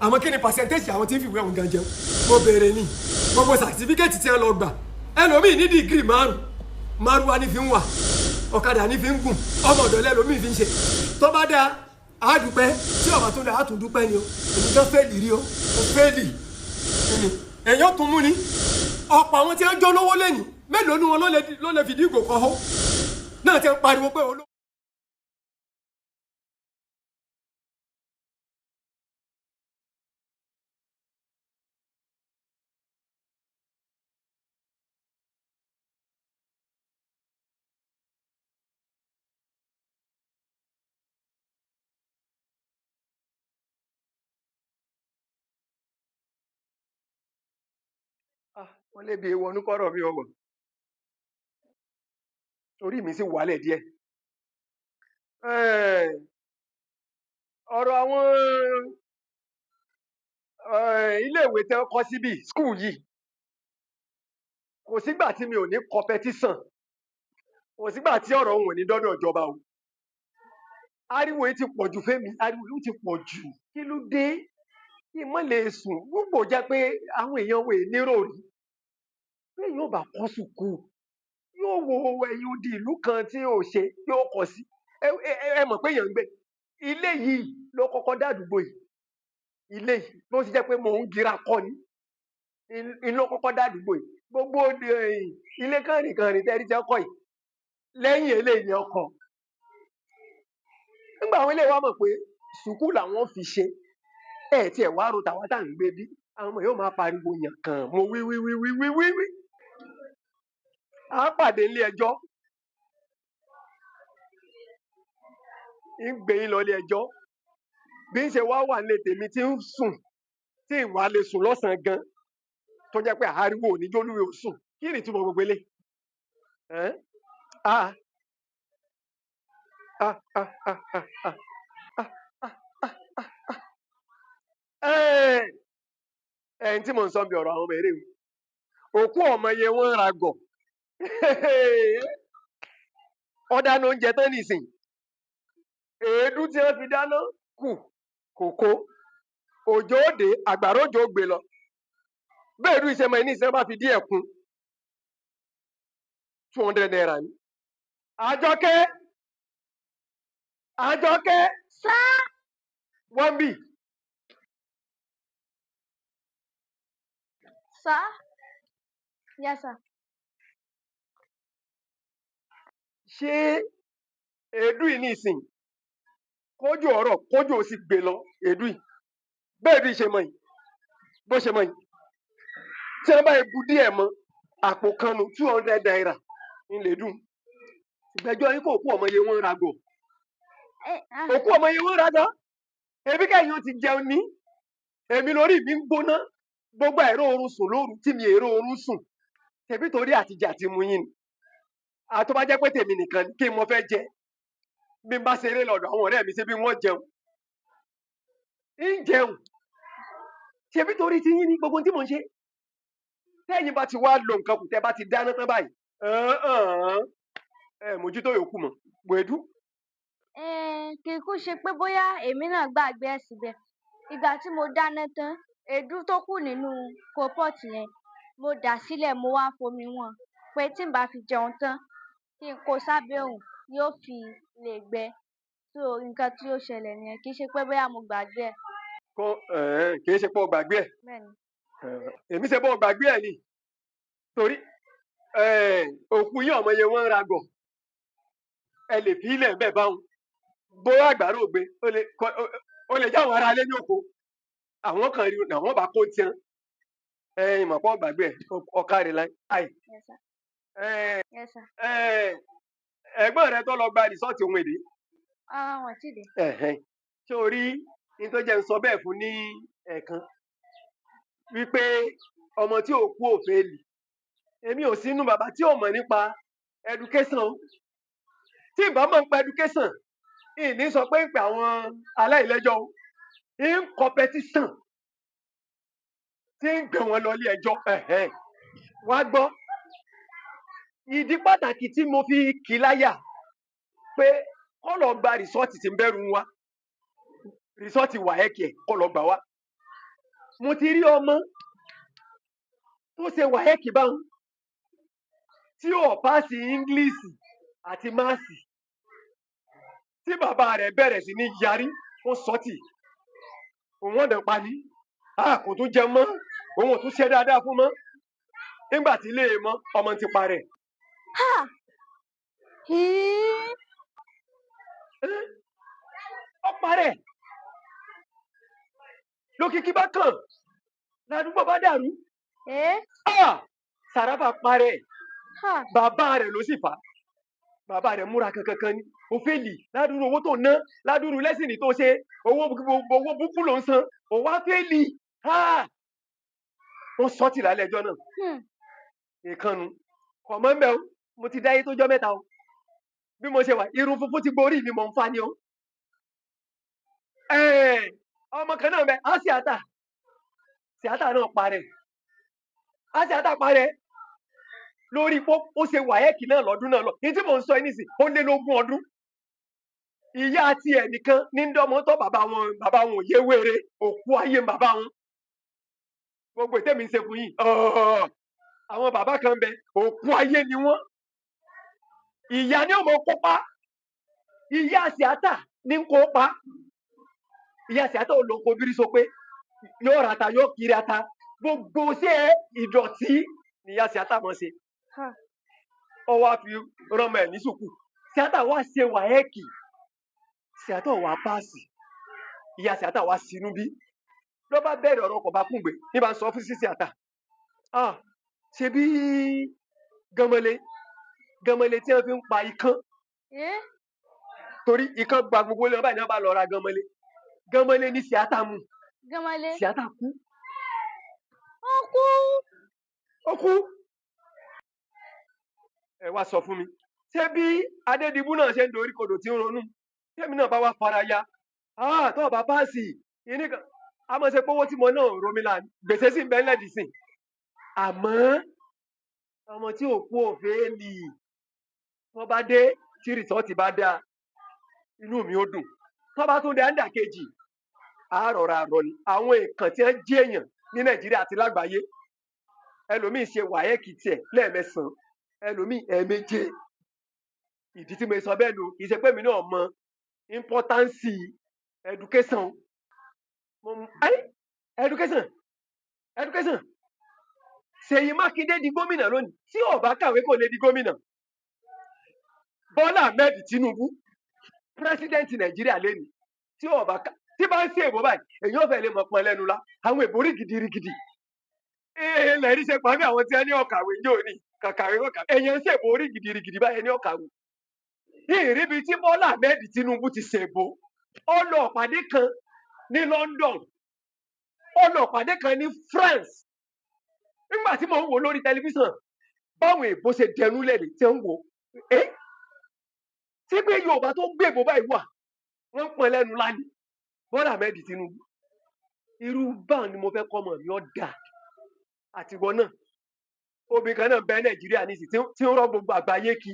Àmọ́ kí ni percentage àwọn tí ń fìwé ọ̀hún gan jẹun? Mo béèrè ní gbogbo certificate tí wọ́n lọ gbà. Ẹlòmíì ní degree márùn, márùwá ní fi ń wà, ọ̀kadà ní fi ń gùn, ọmọ ọ̀dọ̀ lẹ́lòmíì fi ń ṣe. Tó bá dáa, á dúpẹ́. Tí ọ̀bà tó dáa, á tún dúpẹ́ ni o. Èmi gan fail rí o, mo fail ni. Èèyàn tún mú ni. Ọ̀pọ̀ àwọn tí wọ́n jó lówó lẹ́yìn, mélòó ni wọn ló lè fìdí ìgò kan hó náà ti ń pariwo pé olówó. Wọ́n lé bi ewu ọdún mi ọwọ́ orí mi sì wálẹ̀ díẹ̀. Ọ̀rọ̀ àwọn iléèwé tẹ́ kọ́ síbí school yìí, kò sígbà tí mi ò ní competition, kò sígbà tí ọ̀rọ̀ òun ò ní dọ́dọ̀ ìjọba o. Ariwo yìí ti pọ̀ jù fẹ́mi, ariwo yìí ti pọ̀ jù. Kí ló dé kí n mọ̀ lè sùn? Gbogbo jẹ́ pé àwọn èèyàn wò níròrí pé yóò bá kọ́ sùkúù, yóò wo ẹ̀yìn odi ìlú kan tí ò ṣe yóò kọ́ sí. Ẹ mọ̀ pé èèyàn ń gbé ilé yìí ló kọ́kọ́ dàdúgbò yìí. Ilé yìí bó ṣe jẹ́ pé mò ń gira kọ́ ni ló kọ́kọ́ dàdúgbò yìí. Gbogbo ilé kànrìnkànrìn tẹ́rí tẹ́ kọ́ yìí lẹ́yìn eléyìí ni ọkọ̀. Nígbà àwọn ilé wa mọ̀ pé sùkúù làwọn fi ṣe, ẹ̀ tiẹ̀ wá ro tàwa tá à ń gbé bí, àwọn ọmọ yóò máa pariwo yàn kàn mo wí wí wí wí wí wí wí. À ń pàdé ilé ẹjọ́, ń gbé yín lọ ilé ẹjọ́. Bí ń ṣe wá wà nílé tèmi tí ń sùn, tí ń wá lè sùn lọ́sàn-án gan, tó jẹ́ pé ariwo ò ní jólúwe ò sùn. Kí ni ìtumọ̀ gbogbo eléyìí? Ah ah ah ah ah ah ah ah ah ah ah. Ẹ̀ ń tí mò ń sọ bí ọ̀rọ̀ àwọn ọmọ eré o. Òkú ọmọ yẹn wọ́n ra gọ̀. Ọ̀dáná oúnjẹ tán nìsín. Èédú tí wọ́n fi dáná kù kòkó. Òjò òde, àgbàrá òjò gbé lọ. Bẹ́ẹ̀ èédú ìṣẹ́mọ ní ìṣẹ́ bá fi díẹ̀ kún 200 naira ni. Àjọkẹ́, Àjọkẹ́. Sá. Wọ́n bì. Sá. Yes, sir. Ṣé èédú yìí nísìn kójú ọ̀rọ̀ kójú ò sì gbé lọ èédú yìí? Bẹ́ẹ̀ èédú yìí ṣe mọ yìí, bó ṣe mọ yìí, tí wọ́n bá bu díẹ̀ mọ́ àpò kan nu 200 naira ń lè dùn. Ìgbẹ́jọ́ yín kò kú ọmọ yẹn wọ́n ra gọ̀. Òkú ọmọ yẹn wọ́n ra gan. Èmi kẹ́yìn ó ti jẹun ní. Èmi lórí mi ń gbóná. Gbogbo àìró oorun sùn lóru tí mi èrò oorun sùn. Tẹ̀bí torí àtijọ́ àti mu yín ni. Àtọ́ bá jẹ́ pé tèmi nìkan kí n mo fẹ́ jẹ. Bí n bá ṣeré lọ́dọ̀ àwọn ọ̀rẹ́ mi ṣe bí wọ́n jẹun. Ń jẹun. Ṣebí torí ti yín ni gbogbo ohun tí mò ń ṣe. Tẹ́yìn bá ti wá lo nǹkan kù, tẹ́ bá ti dáná tán báyìí. Ẹ mójútó yòókù mọ̀. Gbèdú. Kì í kú ṣe pé bóyá èmi náà gbàgbé ẹ̀ síbẹ̀. Ìgbà tí mo dáná tán, èédú tó kù nínú kópọ́ọ̀tì yẹn, mo dà sílẹ̀, mo wá fomi wọn pé tí n bá fi jẹun tán, kí n kó sábẹ́ òun, yóò fi lè gbẹ. So nǹkan tí ó ṣẹlẹ̀ nìyẹn, kì í ṣe pé bóyá mo gbàgbé ẹ̀. Kó kì í ṣe pé o gbàgbé ẹ̀. Bẹ́ẹ̀ni. Èmi ṣe pé o gbàgbé ẹ̀ ni. Torí òkú yín ọmọ yẹn wọ́n ń ra gọ̀. Ẹ lè fi ilẹ̀ ń bẹ̀ báwọn. Bóyá àgbàrá ògbé, ó lè jẹ́ àwọn ará ilé ní òkò. Àwọn kan rí àwọn bá kó tiẹ̀. Ìmọ̀ pọ̀ gbàgbé ẹ̀, ọ̀ka rẹ̀ láì. Yes, sir. Yes, sir. Ẹ̀gbọ́n rẹ tó lọ gba rìsọ́ọ̀tì ohun èdè. Ara wọn ti dé. Ṣé o rí ní tó jẹ́ ń sọ bẹ́ẹ̀ fún ní ẹ̀ẹ̀kan? Wípé ọmọ tí ò kú ò fẹ́ẹ̀lì. Èmi ò sínú bàbá tí ò mọ̀ nípa education. Tí ìbá mọ̀ nípa education, ìní sọ pé ń pè àwọn aláìlẹ́jọ́ o. In competition tí ń gbé wọn lọ ilé ẹjọ́. Wá gbọ́. Ìdí pàtàkì tí mo fi kì í láyà pé kó lọ gba rìsọ́ọ̀tì tí ń bẹ̀rù wa. Rìsọ́ọ̀tì WAEC ẹ̀ kó lọ gbà wá. Mo ti rí ọmọ tó ṣe wáyẹ́kì báwọn tí ò páàsì English àti máàsì, tí bàbá rẹ̀ bẹ̀rẹ̀ sí ní yarí, ó sọ́tì òun ọ̀dọ̀ pa ní, a kò tún jẹun mọ́, òun ò tún ṣe dáadáa fún mọ́. Nígbà tí ilé mọ́, ọmọ ti parẹ́. Ha! Hìí! Ó parẹ́ lókìkí bá kàn ládùúgbò bá dàrú. Ẹ́! Ah! Sàràfà parẹ́. Ha! Bàbá rẹ̀ ló sì fà á. Bàbá rẹ̀ múra kankankan ni ó fèlì ládùúrú owó tó ná, ládùúrú lẹ́sìnì tó ṣe, owó owó búkú ló ń san, ó wá fèlì. Ó sọ tì lálẹ́ ẹjọ́ náà. Ìkànnù kọ̀ mọ́ ń bẹ̀ o. Mo ti dáyé tó jọ́ mẹ́ta o. Bí mo ṣe wà, irun funfun ti gborí mi, mò ń fa ni o. Ẹ̀ẹ́, ọmọ kan náà bẹ á síátà náà parẹ́. Á síátà parẹ́ lórí pé ó ṣe wáyẹ́kì náà lọ́dún náà lọ ní tí mò ń sọ yìí nísìn, ó lé lógún ọdún. Ìyá tiẹ̀ nìkan ní dọ́mọ tó bàbá wọn, bàbá wọn ò yé wéré, òkú ayé ń bàbá wọn. Gbogbo ètè mi ń ṣe fún yìí, àwọn bàbá kan bẹ, òkú ayé ni wọ́n. Ìyá ni ó mọ kópa, ìyá síátà ní ń kópa. Ìyá síátà ò lọ kó bírí so pé yóò rata, yóò kiri ata, gbogbo ṣé ìdọ̀tí ni ìyá síátà mọ̀ ṣe. Ha! Ó wá fi rọmọ ẹ̀ ní sùkúù. Síátà wá ṣe wáyẹ́ẹ̀kì, síátà wá páàsì. Ìyá síátà wá sínú bí ló bá bẹ̀rẹ̀ ọ̀rọ̀ kọ̀ bá kúngbé ní bá ń sọ fún sí síátà, ah, ṣe bí gánmọ́lé gánmọ́lé tí wọ́n fi ń pa ikán. Ẹ́! Torí ikán gba gbogbo ilé wọn báyìí, ní wọ́n bá lọ ra gánmọ́lé gánmọ́lé ní síátà mú. Gánmọ́lé. Síátà kú. Ó kú. Ó kú. Ẹ wá sọ fún mi, ṣé bí Adédìbú náà ṣe ń dorí kodò tí ń ronú, tèmi náà bá wá fara ya, ah, tó o bá páàsì ìní kan, a máa ṣe pé owó tí mo náà romi la, gbèsè sì ń bẹ ńlẹ̀ dì sí. Àmọ́ ọmọ tí ò kú òféèlì, tó bá dé tí rìsọ́ọ̀tì bá dáa, inú mi ó dùn. Tó bá tún dé àǹdà kejì, àárọ̀ra àrọ̀ ni àwọn èèkàn tí wọ́n jí èèyàn ní Nàìjíríà àti lágbàáyé. Ẹlòmíì ṣe wáyẹ́kì tiẹ̀ lẹ́ẹ̀mẹsàn-án, ẹlòmíì ẹ̀ẹ̀méje. Ìdí tí mo sọ bẹ́ẹ̀ nù, kì í ṣe pé mi náà mọ importance education. Mo mọ ẹ́ education, education. Ṣèyí Mákindé di gómìnà lónìí, tí ò bá kàwé kò lè di gómìnà. Bọ́lá Ahmed Tinubu, president Nàìjíríà lẹ́nu, tí ò bá tí bá ń ṣe èbó báyìí, èyí ò fẹ́ lè mọ̀ pọn lẹ́nu la, àwọn èbó rígidì rígidì. Ee, lẹ́rìí ṣe pàmì àwọn tí wọ́n ní ọ̀kàwé yóò ní kàkàwé kàkàwé, èèyàn ń ṣèbó rígidì rígidì báyìí ní ọ̀kàwé. Ìríbi tí Bọ́lá Ahmed Tinubu ti ṣèbó, ó lọ pàdé kan ní London, ó lọ pàdé kan ní France. Nígbà tí mò ń wò lórí tẹlifíṣàn, báwọn èbó ṣe dẹnu lẹ́nu tí ń wò ẹ́, tí pé Yorùbá tó gbé èbó báyìí wà, wọ́n ń pọn lẹ́nu lánìí. Bọ́lá Ahmed Tinubu, irú báwọn ni mo fẹ́ kọ́ ọmọ mi ọ́ dà. Àtiwọ́ náà, obìnrin kan náà bẹ Nàìjíríà nísì tí ń rọ gbogbo àgbáyé kí.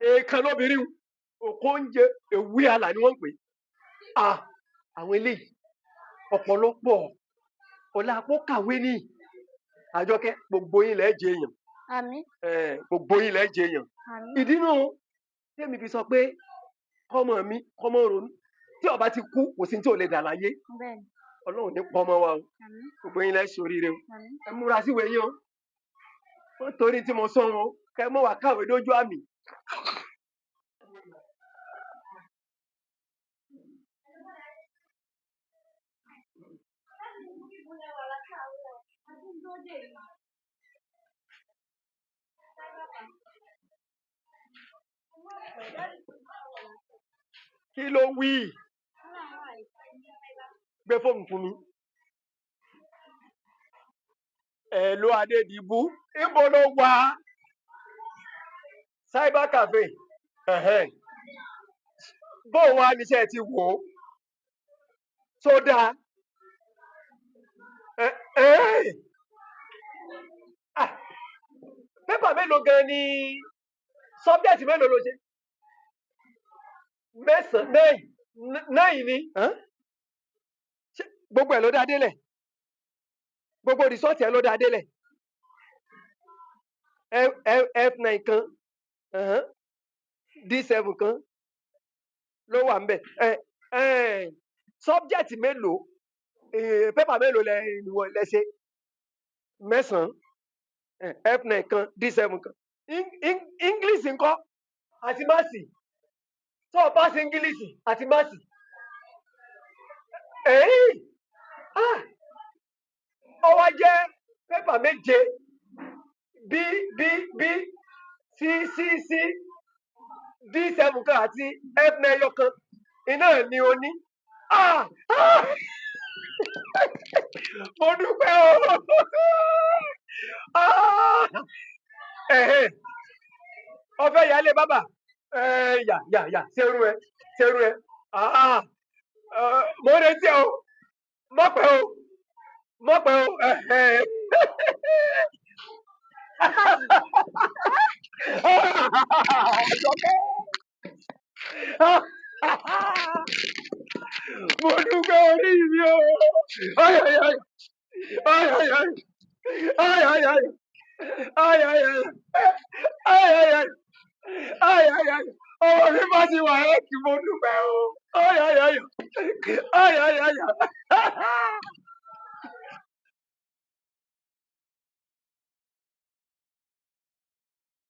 Èèkàn lóbìnrin, òkò oúnjẹ èwú àlà ni wọ́n ń pè é. Àwọn eléyìí ọ̀pọ̀lọpọ̀ ọ̀la àpò kàwé ní. Àjọkẹ́, gbogbo yín lẹ́ jẹ èèyàn. Àmín. Gbogbo yín lẹ́ jẹ èèyàn. Àmín. Ìdí nù tèmi fi sọ pé kọ́mọ mi kọ́mọ ronú, tí ó bá ti kú kò sí tí ò lè dà láyé. Bẹ́ẹ̀ni. Ọlọ́run ní pọ́nmọ́ wa o. Àmín. Gbogbo yín lẹ́ ṣoríire o. Àmín. Ẹ múra síwèé yín o. Ó torí tí mo sọ wọn o, kẹ́ mọ́ wá kàwé dójú àmì. Kí ló wí? Gbé fóònù fún mi. Hello Adédìbú, níbo ló wà? Cyber cafe. Ẹ̀hẹ́n. Bó wá níṣẹ́ ti wò ó? Tó dáa. Ẹ ẹ́. Ah, pépà mélòó gan ni, subject mélòó ló ṣe? Mẹ́sàn-án, nine, nine ni. Ṣé gbogbo ẹ̀ ló dá délẹ̀? Gbogbo result ẹ ló dáa délẹ̀. F F F9 kan, D7 kan ló wà ńbẹ̀. Ẹ ẹ subject mélòó, paper mélòó lẹ lẹ ṣe? Mẹ́sàn-án. F9 kan, D7 kan. English ńkọ́, àti maths? Tó o pass English àti maths? Èyí, ah, ó wá jẹ́ paper méje: B B B, C C C, D7 kan àti F9 ẹyọ kan iná ni o ní. Ah, ah, mo dúpẹ́ o. Ah, ẹ̀hẹ́n, o fẹ́ yálé bábà? Ẹ yà yà yà, ṣerú ẹ, ṣerú ẹ. Ah, mo retí ẹ o, mọ̀ pẹ́ o, mọ̀ pẹ́ o. Ẹ̀hẹ́n. Káyì. Àjọkẹ́, mo dúpẹ́ orí mi o. Ay, ay, ay, ay, ay, ay, ay, ay, ay, ay, ay, ay, ay, ay, ay, ay, ay, ọmọ mi bá ti wà ẹ́ kí mo dúpẹ́ o. Ay, ay, ay, ay, ay, ay.